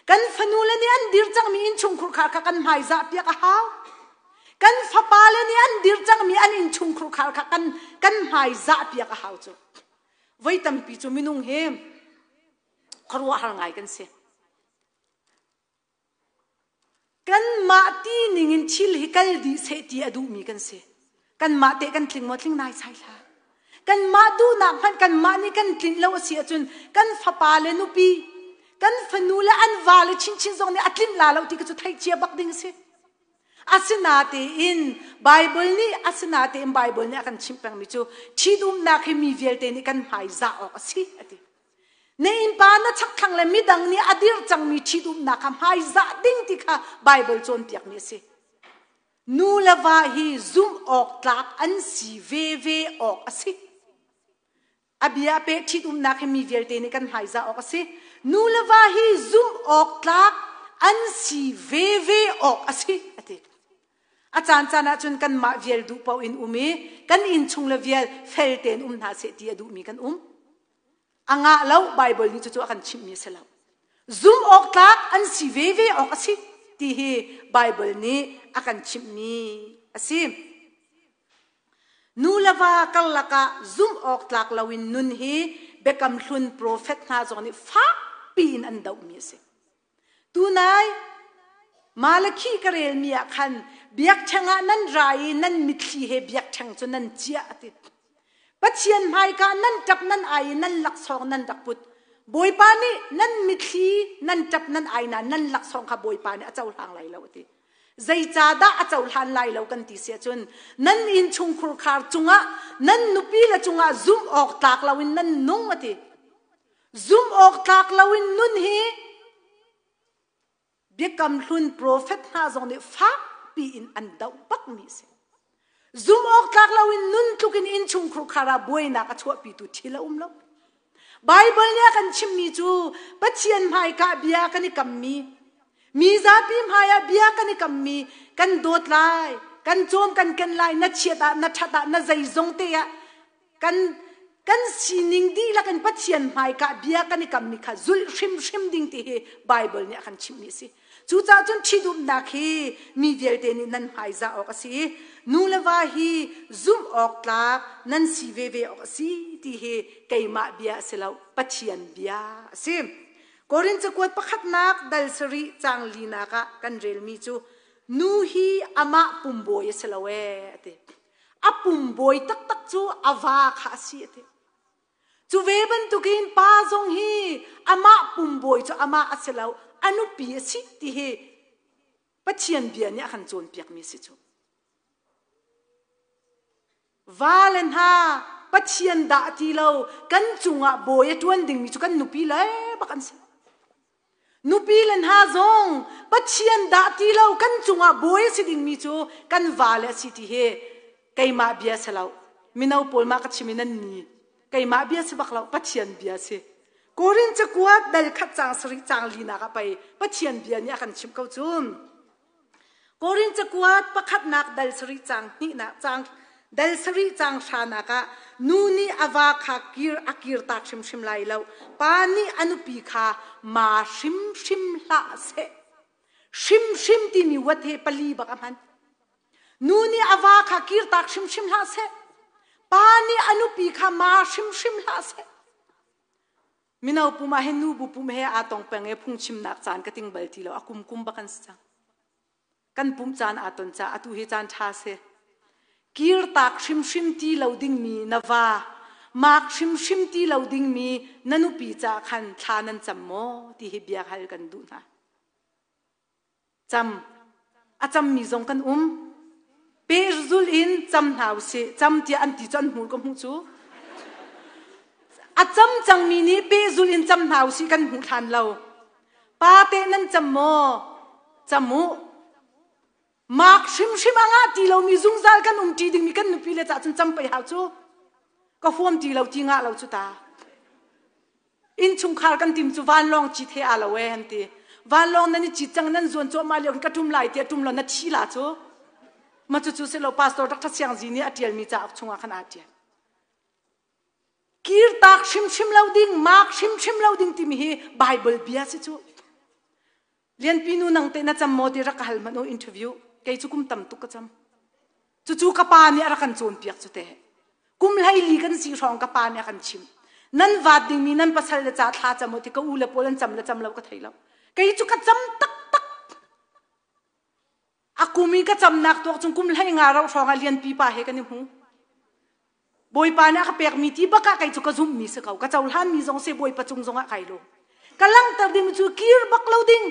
Kan fanule nih an dir cangmi innchungkhur kha kha kan hmaizah piak a hau. Kan fapale nih an dir cangmi an innchungkhur khar kha kan, kan hmaizah piak a hau cu. Voi tampi cu minung hi khuaruahhar ngai kan si. Kanmah ti ningin thil hi kal dih seh ti a duhmi kan si. Kanmah te kan tling maw tling nai sai hlah. Kanmah duhnak hmanh kanmah nih kan tlinh lo a si ahcun kan fapa le nupi, kan fanu le an va le chinchin zong nih a tlinh la lo ti ka cu theih cia bak ding a si. Asinatein Baibal nih asinatein Baibal nih a kan chimh pengmi cu ṭhitumnak hi mi vialte nih kan hmaizah awk a si a ti. Na innpa na chakthlang le midang nih a dirh cangmi ṭhitumnak kha hmaizah ding ti kha Baibal cawnpiakmi a si. Nu le va hi zumh awk tlak an si veve awk a si. A bia pe ṭhitumnak hi mi vialte nih kan hmaizah awk a si. Nu le va hi zumh awk tlak an si veve awk a si a ti. A caan caan ahcun kanmah vial duh paoh in um i kan innchung le vial fel tein um hna seh ti a duhmi kan um. A ngah lo Baibal nih cucu a kan chimhmi a si lo. Zumh awk tlak an si veve awk a si ti hi Baibal nih a kan chimhmi a si. Nu le va karlak ah zumh awk tlak loin nun hi Biakam Hlun profet hna zong nih fakpi in an dohmi a si. Tunai Malakhi ka relmi ah khan biakṭheng ah nan ra i nan mitthli he biakṭheng cu nan ciah a ti. Pathian hmaika nan ṭap nan ai i nan laksawng nan rak put. Bawipa nih nan mitthli nan ṭap nan ai nain nan laksawng kha Bawipa nih a cohlang lai lo a ti. Zeicahdah a cohlan lai lo kan ti si ahcun nan innchungkhur khar cungah nan nupi le cungah zumh awk tlak loin nan nung a ti. Zumh awk tlak loin nun hi Biakam Hlun profet hna zong nih fakpi in an doh bakmi a si. Zumh awk tlak loin nun tluk in innchungkhur khar ah buainak a chuahpitu thil a um lo. Baibal nih a kan chimmi cu Pathian hmaika bia kan i kammi, mi zapi hmaiah bia kan i kammi, kan dawt lai, kan cawm kan ken lai, na chiat ah, na ṭhat ah, na zeizong te ah kan. Kan sining dihlak in Pathian hmaika bia kan i kammi kha zulh hrimhrim ding ti hi Baibal nih a kan chimhmi a si. Cucaah cun ṭhitumnak hi mi vialte nih nan hmaizah awk a si i nu le va hi zumh awk tlak nan si veve awk a si ti hi keimah bia a si lo, Pathian bia a si. Korin cakuat pakhatnak dal sarih caang linak ah kan relmi cu nu hi amah pumbawi a si lo ee a ti. A pumbawi taktak cu a va kha a si a ti. Cu ve bantukin pa zong hi amah pumbawi cu amah a si lo, a nupi a si ti hi Pathian bia nih a kan cawnpiakmi a si cu. Va le hna Pathian dah ti lo kan cungah bawi a ṭuan dingmi cu kan nupi le bak an si. Nupi le hna zong Pathian dah ti lo kan cungah bawi a si dingmi cu kan vale a si ti hi keimah bia si lo. Mino pawl mah ka chim i nan ni. Keimah bia si bak lo, Pathian bia si. Korin cakuat dal khat caang sarih caang linak ah pei Pathian bia nih a kan chimh ko cun. Korin cakuat pakhatnak dal sarih caang hnihnak caang dal sarih caang hranak ah nu nih a va kha kir a kirtak hrimhrim lai lo. Pa nih a nupi kha ma hrimhrim hlah seh. Hrimhrim timi wat he pali bak a hman. Nu nih a va kha kirtak hrimhrim hlah seh. Pa nih a nupi kha ma hrimhrim hlah seh. Mino pum ah hin nubu pum he aa tong peng i phungchimnak caan ka ting bal ti lo. A kum kum bak an si cang. Kan pum caan aa ton caah atu hi caan ṭha si. Kirtak hrimhrim ti lo dingmi na va, mak hrimhrim ti lo dingmi na nupi caah khan thla nan cam maw ti hi bia hal kan duh hna. Cam. A cammi zong kan um. Pehzul in cam hna usih. Cam tiah an ti cu an hmur ka hmuh cu. A cam cangmi nih pehzul in cam hna usih kan hmuh hlan lo. Pa teh nan cam maw? Cam u. Mak hrimhrim a ngah ti lomi zungzal kan um ṭi dingmi kan nupi le cah cun cam pei hau cu. Ka huam ti lo ti ngah lo cu ta. Innchungkhar kan tim cu vanlawng cit he aa lo ee an ti. Vanlawng nan i cit cang nan zuan cuahmah lio ka ṭum lai tiah ṭum lo na thi la cu. Ma cucu si lo Pastor Dr. Siang Zi nih a ṭialmi cauk chungah khan aa ṭial. Kirtak hrimhrim lo ding, mak hrimhrim lo ding timi hi Bible bia si cu. Lianpi nu nang te na cam maw ti rak ka hal hmanh u interview. Kei cu kum tam tuk ka cam. Cucu ka pa nih a rak kan cawnpiak cu te. Kum hleili kan si hrawng ka pa nih a kan chimh. Nan vaat dingmi nan pasal le ca thla cam u ti ka u le pawl an cam le cam lo ka thei lo. Kei cu ka cam taktak. A kum i ka camnak tuak cung kum hlei nga rauh hrawng ah lianpi pa he kan i hmu. Bawipa nih a ka pekmi ti bak ah kei cu ka zumhmi si ko. Ka cohlanmi zong si Bawipa cung zong ah kai lawm. Ka langhter ding cu kir bak lo ding.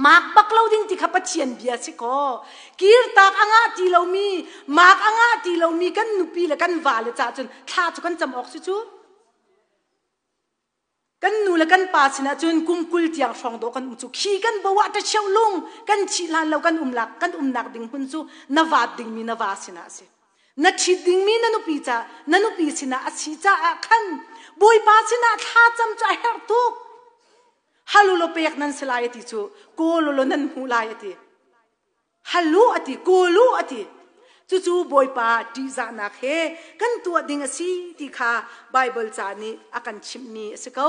Mak bak lo ding ti kha Pathian bia si ko. Kirtak a ngah ti lomi, mak a ngah ti lomi kan nupi le kan va le ca cun thla cu kan cam awk si cu. Kan nu le kan pa sinah cun kum 20 tiang hrawng dawh kan um cu khi kan bo ah ṭacheu lung kan thih hlan lo kan um lak kan umnak ding hmun cu na vaat dingmi na va sinah a si. Na ṭhit dingmi na nupi ca na nupi sinah a si caah khan Bawipa sinah thlacam cu a herh tuk. Halulo pek nan si lai a ti cu kawlulo nan hmuh lai a ti. Halu a ti, kawlu a ti. Cucu Bawipa ṭihzahnak he kan tuah ding a si ti kha Baibal ca nih a kan chimhmi a si ko.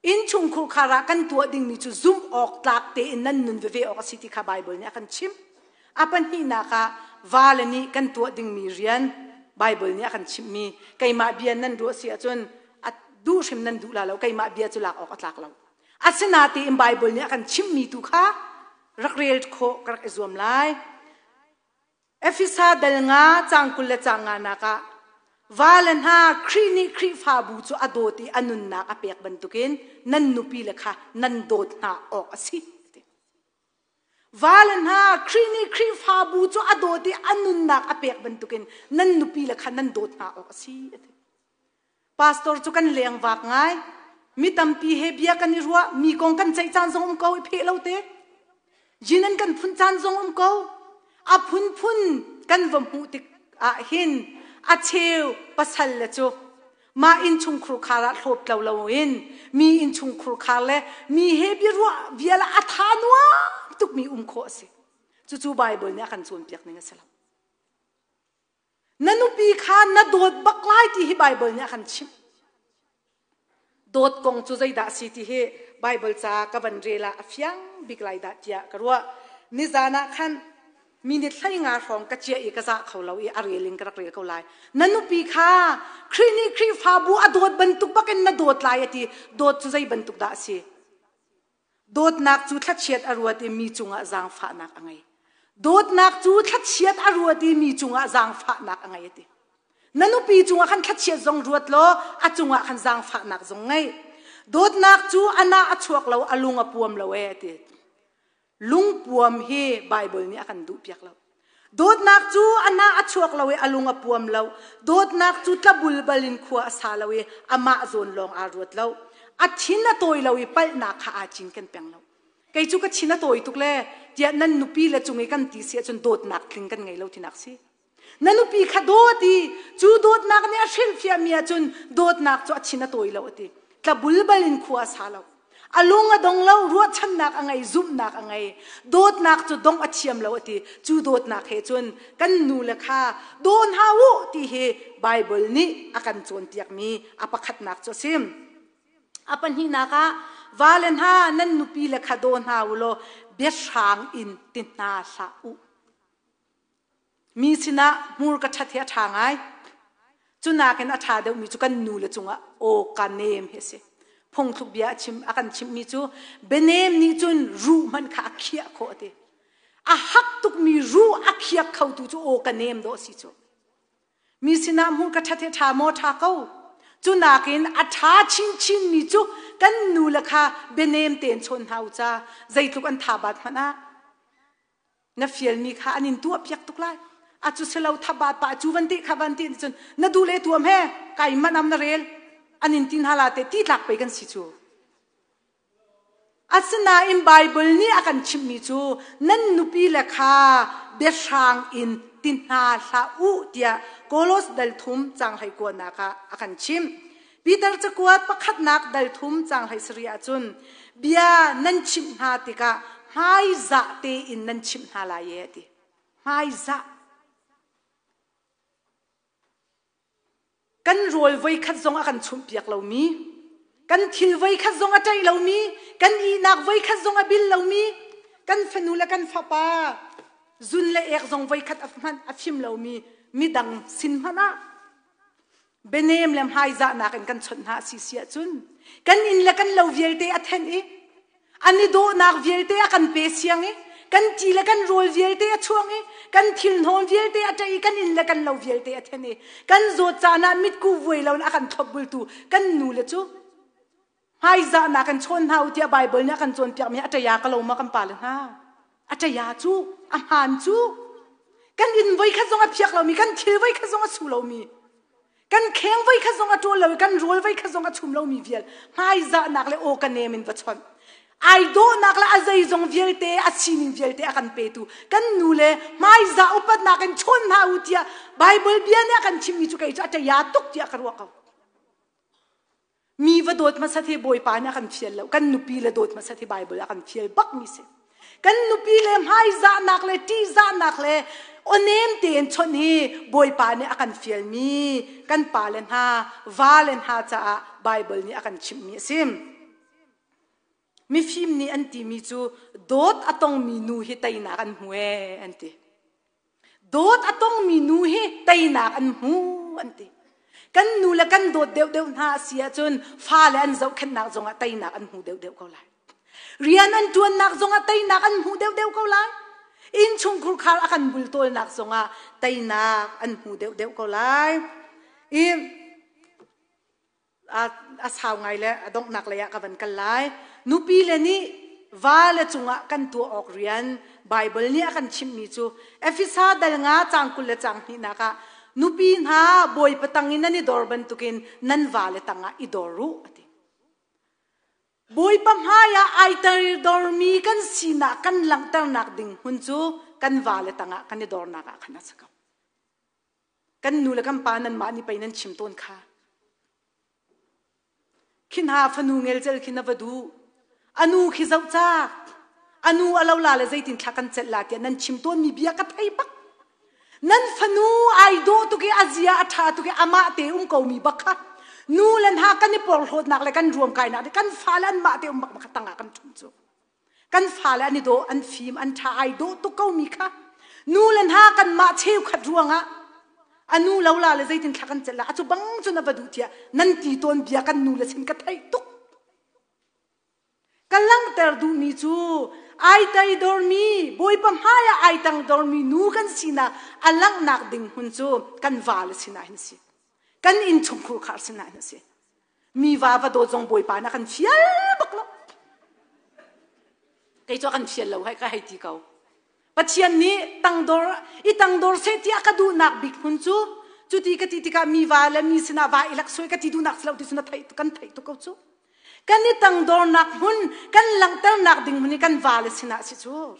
Innchungkhur khar ah kan tuah dingmi cu zumh awk tlak tein nan nun veve awk a si ti kha Baibal nih a kan chimh. A pahnihnak ah vale nih kan tuah dingmi rian Baibal nih a kan chimhmi keimah bia nan ruah si ahcun a duh hrim nan duh la lo keimah bia cu lak awk a tlak lo. Asinain Baibal nih a kan chimhmi tu kha rak rel khawh ka rak i zuam lai. Efesa dal nga caang 20 le caang nga nak ah vale hna Khrih nih Khrihfabu cu a dawt i a nunnak a pek bantukin nan nupi le kha nan dawt hna awk a si. Vale hna Khrih nih Khrihfabu cu a dawt i a nunnak a pek bantukin nan nupi le kha nan dawt hna awk a si. Pastor cu kan leng vak ngai. Mi tampi he bia kan i ruah, mi kong kan ceih caan zong um ko i pheh lo te. Yin an kan phun caan zong um ko. A phunphun kan va hmuh tik ah hin a cheu pasal le cu mah innchungkhur khar ah hlawp tlo lo in mi innchungkhur khar le mi he biaruah vial ah a tha nuam tukmi um khawh a si. Cucu Bible nih a kan cawnpiak ning a si lo. Na nupi kha na dawt bak lai ti hi Baibal nih a kan chimh. Dawt kong cu zeidah a si ti hi Baibal ca ka van rel ah a fiang bik lai dah tiah ka ruah. Nizan ah khan minute 15 hrawng ka ciah i ka zah kho lo i a rel in ka rak rel ko lai. Na nupi kha Khrih nih Khrihfabu a dawt bantuk bakin na dawt lai a ti. Dawt cu zei bantuk dah a si? Dawtnak cu thlachiat a ruat i mi cungah zaangfahnak a ngei. Dawtnak cu thlachiat a ruat i mi cungah zaangfahnak a ngei a ti. Na nupi cungah khan thlachiat zong ruat law a cungah khan zaangfahnak zong ngei. Dawtnak cu a nah a chuak lo, a lung a puam lo ee a ti. Lungpuam hi Baibal nih a kan duhpiak lo. Dawtnak cu a nah a chuak lo i a lung a puam lo. Dawtnak cu tlabulbal in khua a sa lo i amah zawn lawng aa ruat lo. A thin a tawi lo i palhnak kha aa cinken peng lo. Kei cu ka thin a tawi tuk le tiah nan nupi le cung i kan ti si ahcun dawtnak tling kan ngei lo tinak si. Na nupi kha dawt i cu dawtnak nih a hrilhfiahmi ahcun dawtnak cu a thin a tawi lo a ti. Tlabulbal in khua a sa lo. A lung a dong lo, ruahchannak a ngei, zumhnak a ngei. Dawtnak cu dongh a thiam lo a ti. Cu dawtnak he cun kan nu le kha daw hna u ti hi Baibal nih a kan cawnpiakmi a pakhatnak cu a si. A pahnihnak ah vale hna nan nupi le kha daw hna u law biahrang in ti hna hlah u. Mi sinah hmurka ṭhat hi a ṭha ngai. Cu nakin a ṭha deuhmi cu kan nu le cungah aw ka nem hi a si. Phungthluk bia a chim a kan chimhmi cu bianem nih cun ruh hmanh kha a khiah khawh a ti. A hak tukmi ruh a khiak khotu cu aw ka nem dawh a si cu. Mi sinah hmurka ṭhat hi a ṭha maw? Ṭha ko. Cu nakin a ṭha chinchinmi cu kan nu le kha bianem tein chawn hna u ca zeitluk an tha bat hmanh ah na fialmi kha an in tuahpiak tuk lai a cu silo thabat pa cu van ti kha van ti cun na duh le tuam he kai man am na rel an in tin hala te ti tlak pei kan si cu asinain Bible nih a kan chimhmi cu nan nupi le kha biahrang in ti hna hlah u tiah Kolos dal thum cang hlei kuanak ah a kan chimh Peter cakuat pakhatnak dal thum cang hlei sarih ahcun bia nan chimh hna tikah hmaizah tein nan chimh hna lai e a ti. Hmaizah. Kan rawl voikhat zong a kan chumhpiak lomi, kan thil voikhat zong a ṭaih lomi, kan ihnak voikhat zong a bil lomi, kan fanu le kan fapa zun le ek zong voikhat a hmanh a fim lomi midang sin hmanh ah Bianem le hmaizahnak in kan chawnh hna a si si ahcun kan inn le kan lo vialte a thenh i an i dawhnak vialte a kan pe siang i kan ti le kan rawl vialte a chuang i kan thilhnawn vialte a ṭaih i kan inn le kan lo vialte a then i kan zawt caan ah mitku vuai lo in a kan thlopbultu kan nu le cu Hmaizahnak in chawn hna u tiah Baibal nih a kan cawnpiakmi a ṭaya ka lo ma kan pale hna. A ṭaya cu, a hmaan cu. Kan inn voikhat zong a phiak lomi, kan thil voikhat zong a su lomi, kan kheng voikhat zong a ṭawl lo i kan rawl voikhat zong a chum lomi vial hmaizahnak le aw ka nem in va chawnh. Ai dawhnak le a zeizong vialte, a sining vialte a kan petu kan nu le hmaizah upatnak in chawn hna u tiah Baibal bia nih a kan chimmi cu kei cu a ṭaya tuk tiah ka ruah ko. Mi va dawt hmasat hi Bawipa nih a kan fial lo. Kan nupi le dawt hmasat hi Baibal a kan fial bakmi si. Kan nupi le hmaizahnak le ṭihzahnak le awnem tein chawnh hi Bawipa nih a kan fialmi kan pa le hna, va le hna caah Baibal nih a kan chimhmi a si. Mifim nih an timi cu dawt a tongmi nu hi teinak an hmu ee an ti. Dawt a tongmi nu hi teinak an hmu an ti. Kan nu le kan dawt deuhdeuh hna a si ahcun fale an zohkhenhnak zongah teinak an hmu deuhdeuh ko lai. Rian an ṭuannak zongah teinak an hmu deuhdeuh ko lai. Innchungkhur khar a kan bultawlnak zongah teinak an hmu deuhdeuh ko lai. I a sau ngai le a donghnak lei ah ka van kal lai. Nupi le nih va le cungah kan tuah awk rian Baibal nih a kan chimhmi cu Efesa dal nga cang 20 le cang hnihnak ah nupi hna Bawipa tang in nan i dor bantukin nan va le tangah i dor u a ti. Bawipa hmaiah ai dormi kan sinak kan langhternak ding hmun cu kan va le tangah kan i dornak ah khan a si ko. Kan nu le kan pa nanmah nih pei nan chim tawn kha. Khi hna fanu ngelcel khi na va duh. Anu khi zoh cak. Anu a lo la le zeitin thla kan celh la tiah nan chim tawnmi bia ka thei bak. Nan fanu ai dawh tuk i a zia a ṭha tuk i amah te um komi bak kha nu le hna kan i porhlawtnak le kan ruamkainak le kan fale anmah te um bak kha tangah kan ṭhum cu. Kan fale an i dawh, an fim, an ṭha, ai dawh tuk komi kha nu le hna kanmah cheukhat ruangah a nu lo la le zeitin thla kan celh la a cu bang cu na va duh tiah nan ti tawn bia kan nu le sin ka theih tuk. Ka langhter duhmi cu ai teidormi Bawipa hmaiah ai tangdormi nu kan sinak a langhnak ding hmun cu kan vale sinah hin si. Kan innchungkhur khar sinah hin si. Mi va va dawt zong Bawipa na kan fial bak lo. Kei cu a kan fial lo hai ka hei ti ko. Pathian nih tangdor i tangdor seh tiah ka duhnak bik hmun cu cuti ka ti tikah mi va le mi sinah va i lak suai ka ti duhnak si lo ti cu na theih kan theih tuk ko cu. Kan i tangdornak hmun, kan langhternak ding hmun i kan vale sinah si cu.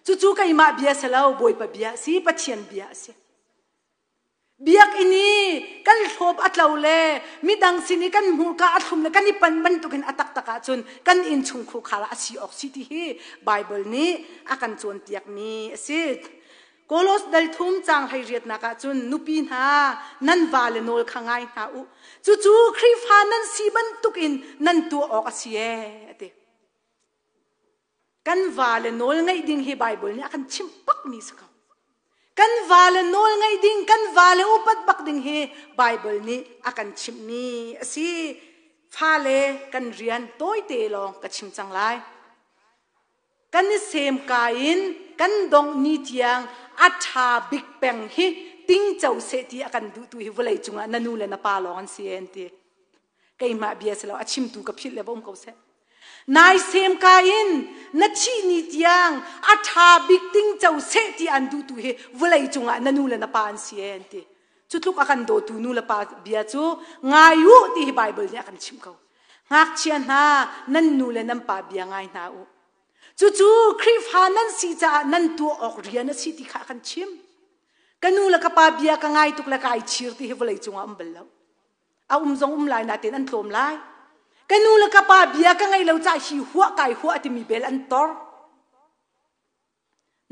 Cucu keimah bia si lo, Bawipa bia a si, Pathian bia a si. Biakinn i kan hlawp a tlo le midang sin i kan hmurka a thlum le kan i pan bantukin a taktak ahcun kan innchungkhur khar ah a si awk si ti hi Baibal nih a kan cawnpiakmi a si. Kolos dal thum caang 18nak ahcun nupi hna nan vale nawl kha ngai hna u. Cucu Khrihfa nan si bantukin nan tuah awk a si ee a ti. Kan vale nawl ngaih ding hi Baibal nih a kan chimh bakmi si ko. Kan vale nawl ngaih ding, kan vale upat bak ding hi Baibal nih a kan chimhmi a si. Fale kan rian tawite lawng ka chim cang lai. Kan i semka in kan dongh ni tiang a ṭha bik peng hi tingco seh ti a kan duhtu hi vawlei cungah na nu le na pa lawng an si an ti. Keimah bia si lo a chimtu ka philh le va um ko seh. Nai semka in na thih ni tiang a ṭha bik tingco seh ti an duhtu hi vawlei cungah na nu le na pa an si an ti. Cu tluk a kan dawtu nu le pa bia cu ngai u ti hi Baibal nih a kan chimh ko. Ngakchia hna nan nu le nan pa bia ngai hna u. Cucu Khrihfa nan si caah nan tuah awk rian a si ti kha a kan chim. Ka nu le ka pa bia ka ngai tuk le kai chir ti hi vawlei cungah um bal lo. A um zong um lai nain an tlawm lai. Ka nu le ka pa bia ka ngaih lo caah hi huah kai huah timi bel an tor.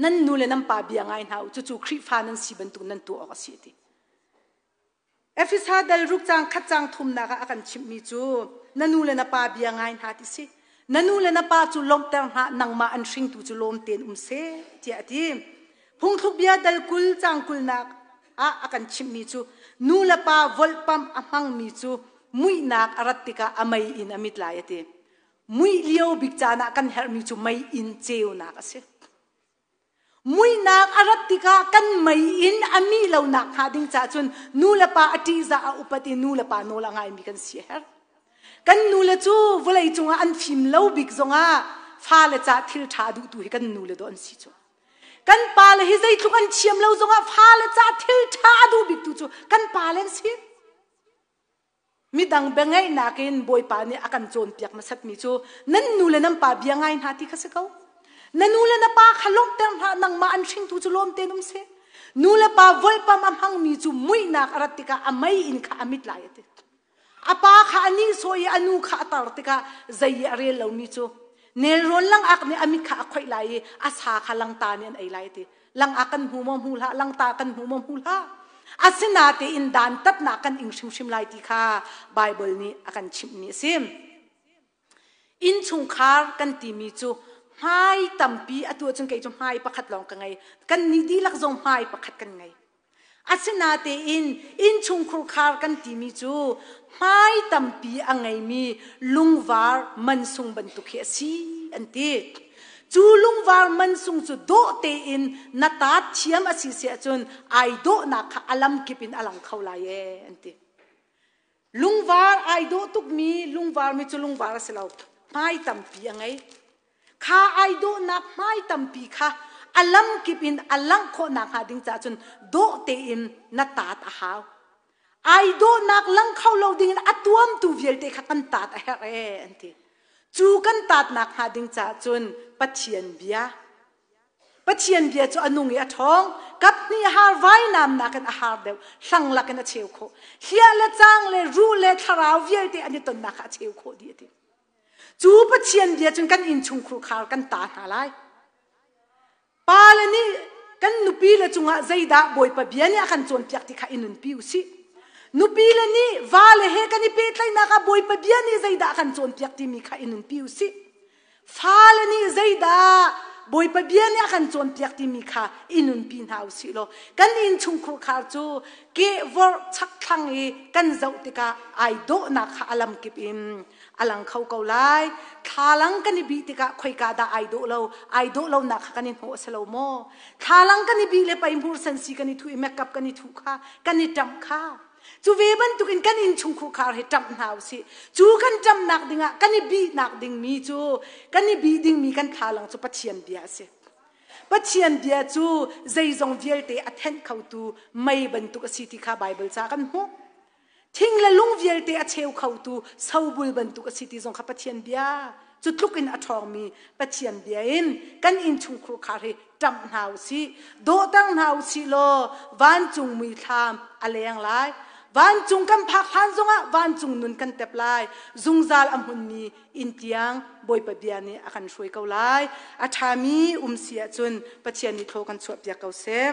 Nan nu le nan pa bia ngai hna u. Cucu Khrihfa nan si bantuk nan tuah awk a si ti. Efesa dal ruk caang khat caang thumnak ah a kan chimhmi cu na nu le na pa bia ngai hna ti si. Na nu le na pa cu lawmhter hna nangmah an hringtu cu lawm tein um seh tiah a ti. Phungthluk bia dal 20 caang kulnak ah a kan chimhmi cu nu le pa volhpamh a hmangmi cu muihnak a rat tikah a mei in a mit lai a ti. Muih lio bik caan ah kan herhmi cu mei in ceunak a si. Muihnak a rat tikah kan mei in a mih lonak hnga ding caah cun nu le pa a ṭihzah a upat i nu le pa nawl a ngaimi kan si a herh. Kan nule cu vawlei cungah an fim lo bik zongah fale ca thil ṭha duhtu hi kan nule dawh an si cu. Kan pale hi zeitluk an thiam lo zongah fale ca thil ṭha a duh biktu cu kan pale an si. Midang biangaihnak in Bawipa nih a kan cawnpiak hmasatmi cu nan nu le nan pa bia ngai hna ti kha si ko. Na nu le na pa kha lawmhter hna, nangmah an hringtu cu lawm tein um seh. Nu le pa volpam a hmangmi cu muihnak a rat tikah a mei in kha a mit lai a ti. A pa kha a nihsawh i a nu kha a tar tikah zei i a rel lomi cu nelrawn langak nih a mit kha a khoih lai i a sa kha langta nih an ei lai a ti. Langak kan hmu maw hmu hlah, langta kan hmu maw hmu hlah. Asinatein dantatnak kan ing hrimhrim lai ti kha Baibal nih a kan chimhmi a si. Innchungkhar kan timi cu hmai tampi atu ahcun kei cu hmai pakhat lawng ka ngei. Kan nih dihlak zong hmai pakhat kan ngei. Asinatein innchungkhur khar kan timi cu hmai tampi a ngeimi lungvar mansung bantuk hi a si an ti. Cu lungvar mansung cu dawh tein na taat thiam a si si ahcun ai dawhnak kha a lamkip in a lang kho lai ee an ti. Lungvar ai dawh tukmi lungvar mi cu lungvar a si lo. Hmai tampi a ngei. Kha ai dawhnak hmai tampi kha a lamkip in a langh khawh nakhnga ding caah cun dawh tein na taat a hau. Ai dawhnak lang kho lo dingin a tuamtu vialte kha kan taat a herh ee an ti. Cu kan taat nakhnga ding caah cun Pathian bia Pathian bia cu a nung i a ṭhawng. Kap hnih har vainam nakin a har deuh, hlang lakin a cheu khawh. Hliah le cang le ruh le thlarau vialte an i tonnak kha a cheu khawh dih a ti. Cu Pathian bia cun kan innchungkhur khar kan ta hna lai. Pale nih Kan nupi le cungah zeidah Bawipa bia nih a kan cawnpiak ti kha i nunpi u sih. Nupi le nih va le he kan i pehtlaihnak ah Bawipa bia nih zeidah a kan cawnpiak timi kha i nunpi u sih. Fale nih zeidah Bawipa bia nih a kan cawnpiak timi kha i nunpi hna u sih law kan innchungkhur khar cu kehvorh chakthlang i kan zoh tikah ai dawhnak kha a lamkip in a lang kho ko lai. Thlalang kan i bih tikah khoika dah ai dawh lo, ai dawh lonak kha kan i hnawh a si lo maw? Thlalang kan i bih le pei hmur sensi kan i thuh i makeup kan i thuh kha, kan i ṭamh kha. Cu ve bantukin kan innchungkhur khar hi ṭamh hna u sih. Cu kan ṭamhnak dingah kan i bihnak dingmi cu kan i bih dingmi kan thlalang cu Pathian bia a si. Pathian bia cu zeizong vialte a thenh khotu mei bantuk a si ti kha Baibal ca kan hmuh. Thing le lung vialte a cheu khotu sobul bantuk a si ti zong kha Pathian bia cu tluk in a ṭhawngmi Pathian bia in kan innchungkhur khar hi ṭamh hna u sih, dawhter hna u sih law vancung muithlam a leng lai. Vancung kan phak hlan zongah vancung nun kan tep lai. Zungzal a hmunmi inn tiang Bawipa bia nih a kan hruai ko lai. A ṭhami um si ahcun Pathian nih thlaw kan chuahpiak ko seh.